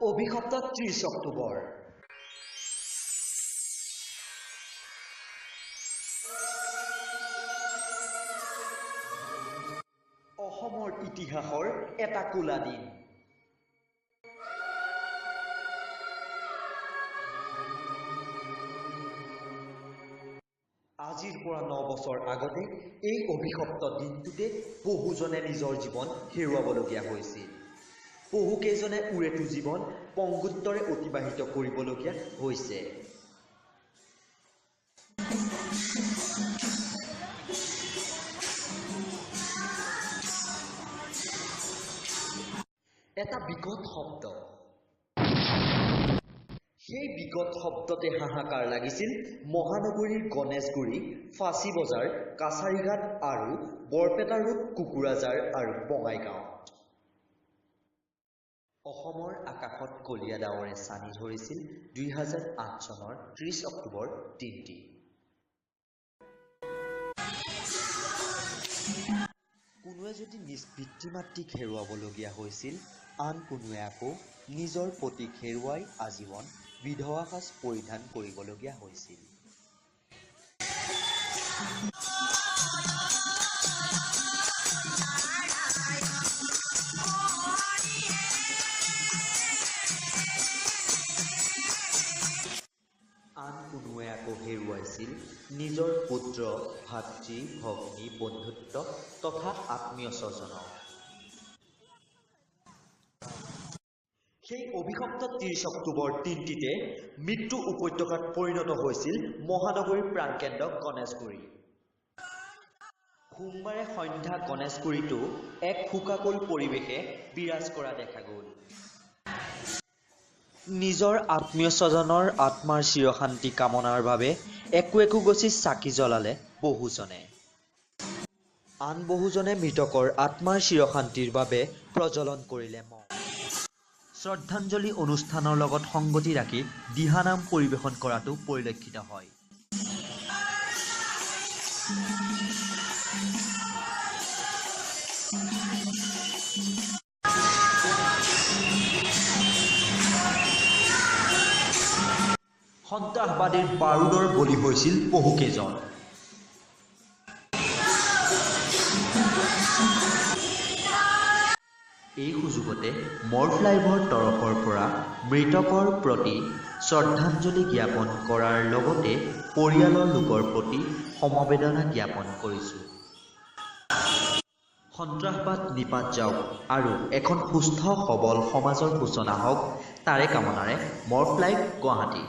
অভিশপ্ত 30 অক্টোবৰ। অসমৰ ইতিহাসৰ এটা ক'লা দিন। আজিৰ পৰা 9 বছৰ আগতে এই অভিশপ্ত দিনটোতে বহুজনে নিজৰ জীৱন হেৰুৱাবলগীয়া হৈছিল। বহুকেইজনে উৰেটো জীৱন পংগুত্বৰে অতিবাহিত কৰিবলগীয়া হৈছে। এটা বিকট শব্দ, সেই বিকট শব্দতে হাহাকাৰ লাগিছিল মহানগৰীৰ গণেশগুৰি, ফাঁচী বজাৰ, কাছাৰীঘাট আৰু বৰপেটা ৰোড, কোকৰাঝাৰ আৰু বঙাইগাঁও। অসমৰ আকাশত কলীয়া ডাৱৰে ছানি ধৰিছিল 2008 চনৰ 30 অক্টোবৰ দিনটি। কোনোৱে যদি নিজ পিতৃ মাতৃক হেৰুৱাবলগীয়া হৈছিল, আন কোনোৱে আকৌ নিজৰ পতিক হেৰুৱাই আজীৱন বিধৱা সাজ পৰিধান কৰিবলগীয়া হৈছিল। আন কোনোৱে আকৌ হেৰুৱাইছিল নিজৰ পুত্ৰ, ভাতৃ, ভগ্নী, বন্ধুত্ব তথা আত্মীয় স্বজনক। সেই অভিশপ্ত 30 অক্টোবৰ দিনটিতে মৃত্যু উপত্যকাত পৰিণত হৈছিল মহানগৰীৰ প্ৰাণকেন্দ্ৰ গণেশগুৰি। সোমবাৰে সন্ধ্যা গণেশগুৰিতো এক শোকাকুল পৰিৱেশে বিৰাজ কৰা দেখা গ'ল। নিজৰ আত্মীয় স্বজনৰ আত্মাৰ চিৰশান্তি কামনাৰ বাবে একো একো গছি চাকি জ্বলালে বহুজনে। আন বহুজনে মৃতকৰ আত্মাৰ চিৰশান্তিৰ বাবে প্ৰজ্বলন কৰিলে মম। শ্ৰদ্ধাঞ্জলি অনুষ্ঠানৰ লগত সংগতি ৰাখি দিহানাম পৰিৱেশন কৰাটো পৰিলক্ষিত হয়। সন্ত্ৰাসবাদীৰ বাৰুদৰ বলি হৈছিল বহুকেইজন। এই সুযোগতে মৰ্ফ লাইভৰ তৰফৰ পৰা মৃতকৰ প্ৰতি শ্ৰদ্ধাঞ্জলি জ্ঞাপন কৰাৰ লগতে পৰিয়ালৰ লোকৰ প্ৰতি সমবেদনা জ্ঞাপন কৰিছোঁ। সন্ত্ৰাসবাদ নিপাত যাওক আৰু এখন সুস্থ সবল সমাজৰ সূচনা হওক, তাৰে কামনাৰে মৰ্ফ লাইভ গুৱাহাটী।